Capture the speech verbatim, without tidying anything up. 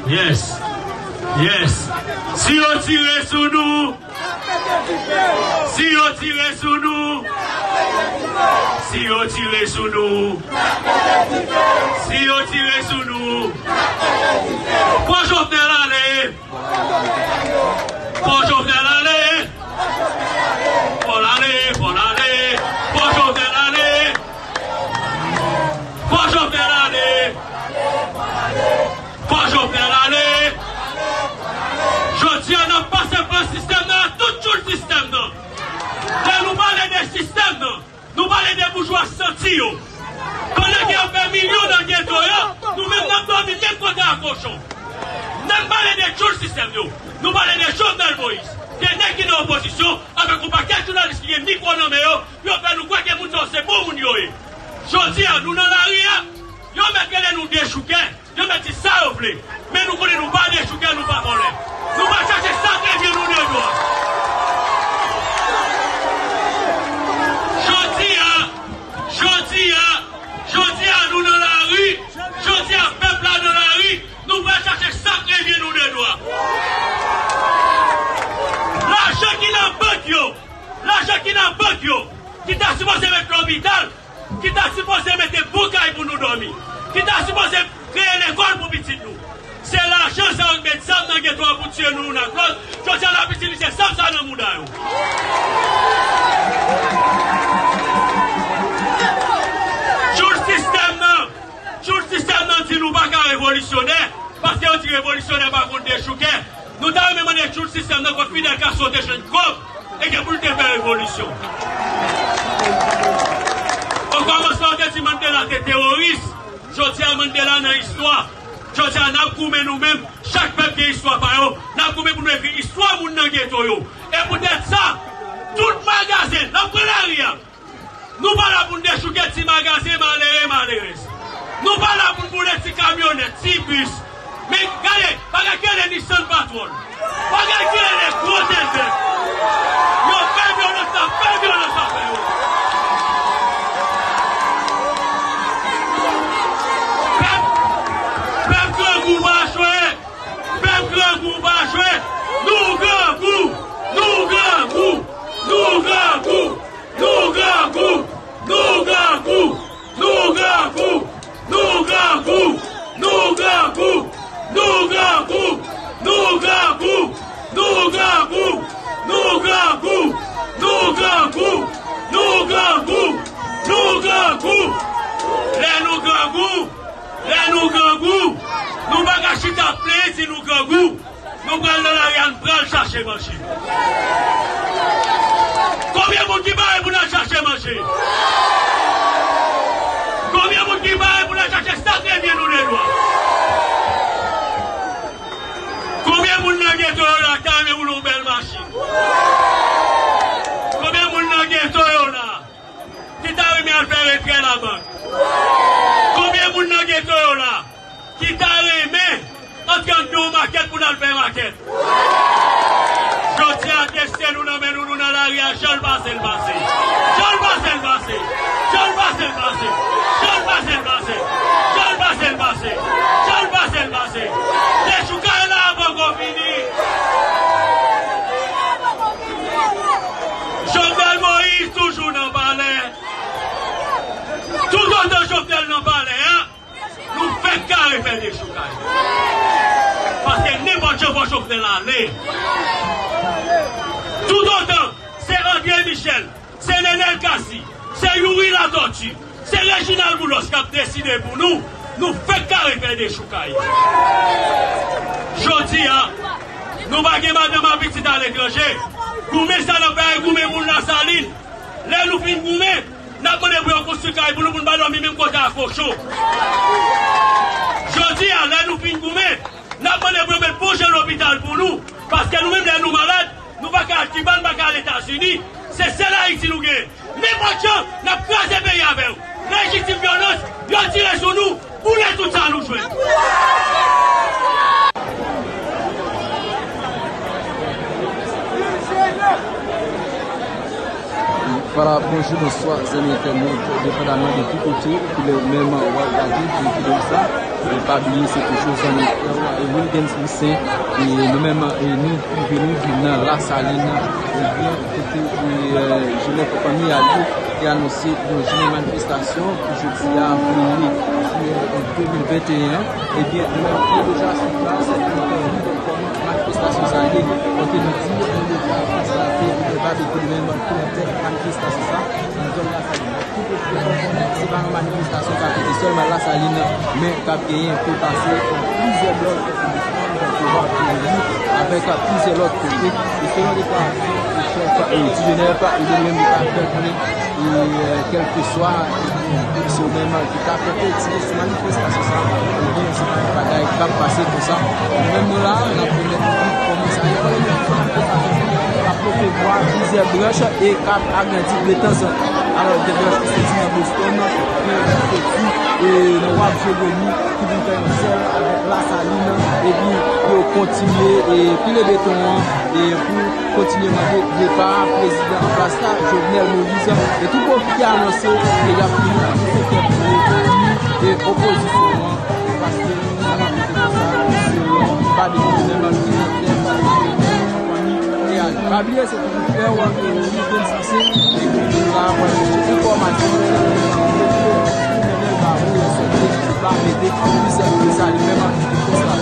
Yes. Yes. Si yo tire sou nou, si yo tire sou nou, si yo tire sou nou, si yo tire sou nou, fò Jovenel ale. Fò Jovenel ale. Fò l ale, fò l ale. Fò Jovenel ale. Fò Jovenel ale. Fò Jovenel ale. Jodi a, n ap pase pran sistèm nan ak tout tchoul sistèm nan. Lè nou pale de sistèm nan, nou pale de boujwa santi yo. Pandan ke y ap fè milyon nan geto yo, nou menm n ap dòmi menm kote a kochon. N ap pale de tchoul sistèm yo. Nou pale de Jovenel Moïse. De nèg ki nan opozisyon, avèk yon pakèt jounalis ki gen mikwo nan men yo, yo fè nou kwè ke moun sa yo se bon moun yo ye. Jodi a, nou nan lari a, yo mèt rele nou dechouke. Yo mèt di sa yo vle, men nou konnen nou pa dechouke, nou pa vòlè. Nou pa chache sa k revyen nou de dwa. Jodi a, jodi a, jodi a, nou nan lari, jodi a, pèp la nan lari, nou pral chache sa k revyen nou de dwa. Lajan ki nan bank yo, lajan ki nan bank yo, ki ta sipoze met lopital, ki ta sipoze mete bon kay pou nou dòmi, ki ta sipoze kreye lekòl pou pitit nou. Se lajan sa yo k met zam nan geto a pou tiye nou youn ak lòt. Jodi a, n ap itilize zam sa nan mouda yo. Tchoul sistèm nan, tchoul sistèm nan di nou pa ka revolisyonè, paske yo di revolisyonè pa konn dechouke. Nou ta renmen mande tchoul sistèm nan kot Fidel Castro te jwenn kòb e gen pou l te fè revolisyon. Okòmansman, yo te di Mandela te teworis. Jodi a, Mandela nan istwa. Jodi a, n ap goumen nou menm. Chak pèp gen istwa pa yo. N ap goumen pou nou ekri istwa moun nan geto yo. E poutèt sa, tout magazen, n ap pran lari a. Nou pa la pou n dechouke ti magazen malere, malerèz. Nou pa la pou n boule ti kamyonèt, ti bis. Men gade, bagay ki rele Nissan Patrol. Bagay ki rele gwo tèlbèk. Yo fè vyolans, n ap fè vyolans avè yo. Pèp, pèp grangou pa jwe. Pèp grangou pa jwe. Nou grangou. Nou grangou. Nou grangou. Nou grangou. Nou grangou. Nou grangou. Nou grangou. Nou grangou. Nou grangou. Nou grangou. Nou grangou. Nou grangou. Nou grangou. Nou grangou. Nou grangou. Lè nou grangou, lè nou grangou, nou pa ka chita plenyen si nou grangou. Nou pral nan lari a, n pral chache manje. Konbyen moun ki pare pou n al chache manje? Konbyen moun ki pare pou n al chache sa k revyen nou de dwa? Konbyen moun nan geto yo la ki ta renmen woule yon bèl machin? Konbyen moun nan geto yo la ki ta renmen al fè retrè labank? Konbyen moun nan geto yo la ki ta renmen antre anndan yon makèt pou n al fè makèt? Jodi a, desten nou nan men nou, nou nan lari a, jan l pase, l pase. Jan l pase, l pase. Jan l pase, l pase. Jan l pase, l pase. Jan l pase, l pase. Jan l pase, l pase. Dechoukay la poko fini. Jovenel Moïse toujou nan palè. Toutotan Jovenel nan palè a, nou fèk kare fè dechoukay. Paske nenpòt jan fò Jovenel ale. Toutotan se André Michel, se Nenel Cassy, se Youri Latortue, se Reginald Boulos k ap deside pou nou, nou fèk kare fè dechoukay. Jodi a, nou pa gen madanm ak pitit aletranje. Goumen sa n ap fè a, goumen moun Lasalin. Lè nou fin goumen, n ap mande pou yo konstwi kay pou nou, pou n pa dòmi menm kote a kochon. Jodi a, lè nou fin goumen, n ap mande pou yo met bon jan lopital pou nou, paske nou menm, lè nou malad, nou pa ka al Kiba, nou pa ka al Etazini. Se sèl Ayiti nou genyen. Nenpòt jan, n ap kraze peyi avè w. Lejitim vyolans, yo tire sou nou, boule tout sa nou jwenn. Fala, bonjou, bonswa, zanmi entènèt, depandaman de ki kote ou ki lè ou menm w ap gade videyo sa. E pa bliye, se toujou zanmi frè w, e Wilgens Lucien, e nou menm, e nou rive, nou vin nan Lasalin, ebyen, kote, e, Joseph Fanmi Alliot te anonse yon jounen manifestasyon pou jodi a, premye jiyè de mil venteyen. Ebyen, nou menm, nou deja sou plas, nou konn kòman manifestasyon sa ye, kote nou di, nou deja konstate, nou deja dekouvri menm ki nan tèt manifestasyon sa, nan zòn Lasalin. Tout moun konnen se pa yon manifestasyon k ap fete sèlman Lasalin, men k ap genyen pou pase nan plizyè lòt kote, tankou Wap, avèk plizyè lòt kote. E selon deklarasyon chèf, e, Ti Jenèf, e li menm li ta fè konnen, e, kèlkeswa, e, se yo menm ki ta fè peti sou manifestasyon sa, ebyen, se pa yon bagay k ap pase konsa. Nou menm nou la, n ap remèt nou kòman sa ye. K ap leve bwa, plizyè branch e k ap agrandi detanzantan. Alò, gen branch ki soti nan Boston, gen branch ki soti, e, nan Wap Jeremi, ki vin fè yon sèl avèk Lasalin, epi pou yo kontinye, e, pile beton an, e pou kontinye mande depa prezidan an plas la, Jovenel Moïse, e tou gwoup ki anonse ke y ap vin nan sektè prive, e opozisyon an, paske nou pa dekouvri menm ki nan tèt Fanmi Alliot. Pa bliye, se toujou frè w, e, Wilgens Lucien, e ki toujou la pou pote enfòmasyon, pou mennen ba ou yon sèten, ba mete plis ke sa li menm, konsa.